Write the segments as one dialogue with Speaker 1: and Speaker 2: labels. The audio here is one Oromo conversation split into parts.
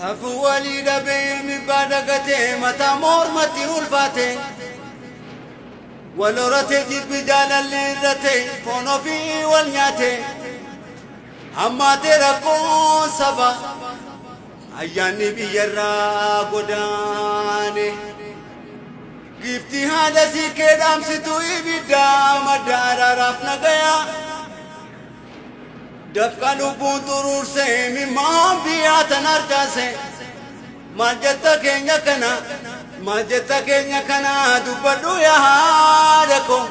Speaker 1: Safuu walii dhabee ilmi abbaa dagatee mataa mormatti ulfaate. Wal horatee jibbi jaalalli irrate foon ofii wal nyaate. Hammaatee rakkoon saba ayyaanni biyyarraa godaane. Giiftii haadha siiqqee dhaamsitu ibidda madda araaraaf nagayaa. Dafqa lubbuun xuruurse imimmaan biyyaa tan harcaase. Maal jetta keenya kana maal jetta keenya kana dubbadhu yaa haadha koo.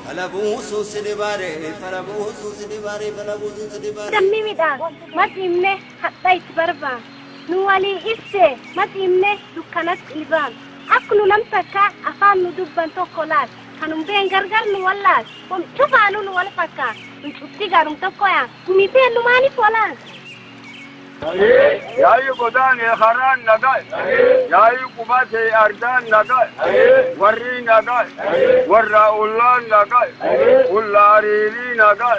Speaker 1: Fala buusuun si dhibaare fala buusuun si dhibaare fala buusuun si dhibaare.
Speaker 2: Dammi midhaan maxiimne hadha itti barbaan nu walii ibsee maxiimne dukkanatti ilbaan akka nu nam takka afaan nu dubban tokko laal kanum been gargar nu wallaal wam cufaanu nu wal fakkaa nu cufti garum tokko yaa gumii teen nu maaniif walaan.
Speaker 3: Yaayi godaane karaan nagaa. Yaayi qubate ardaan nagaa. Warri nagaa. Warra ollaan nagaa. Ollaa reerii nagaa.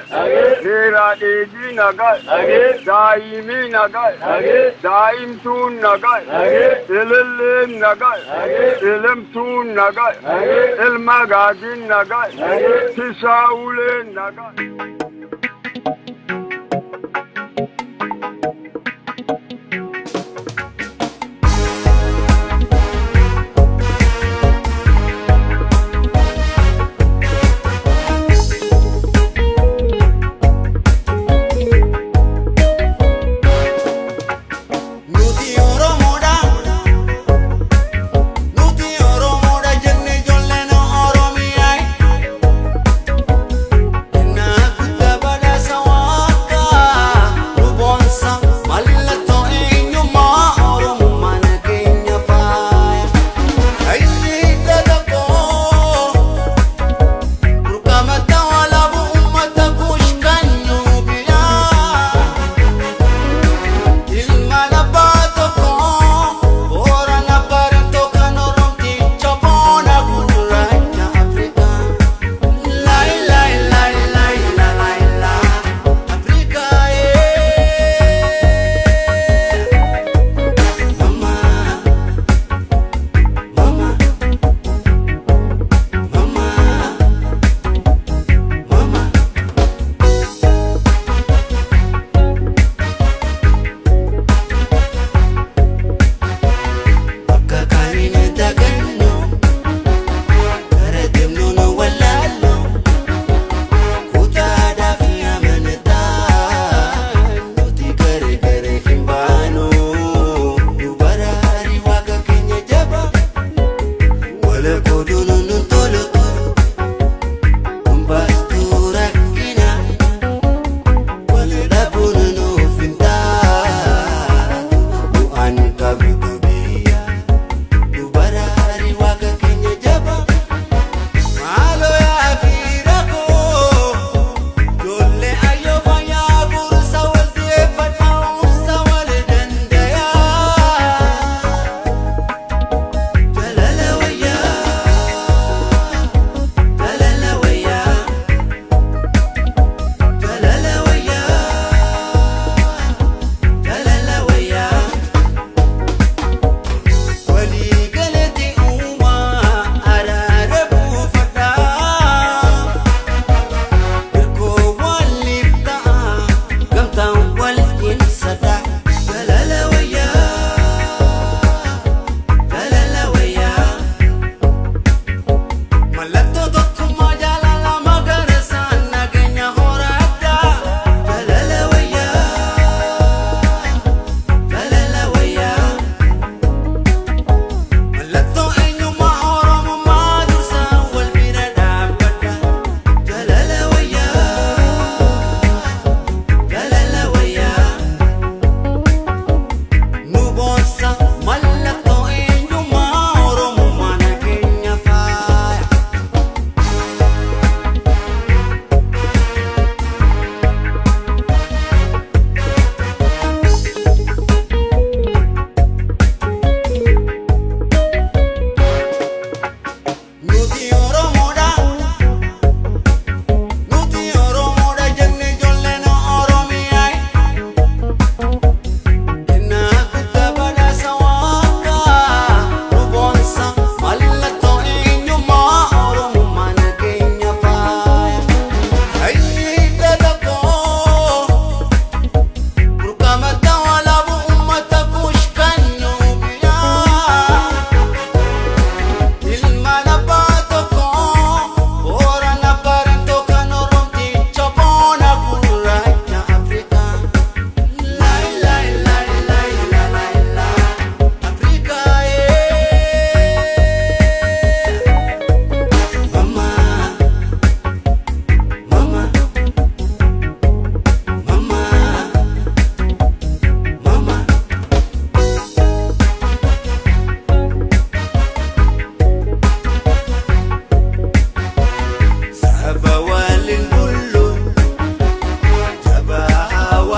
Speaker 3: Reeraa dheedii nagaa. Daa'imii nagaa. Daa'imtuun nagaa. Ililleen nagaa. Ilimtuun nagaa. Ilma gaadiin nagaa. Tisaa uleen nagaa.
Speaker 1: Nuti Oromoodha. Nuti Oromoodha jenne ijoolleen Oromiyaa. Kennaa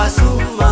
Speaker 1: Asuma.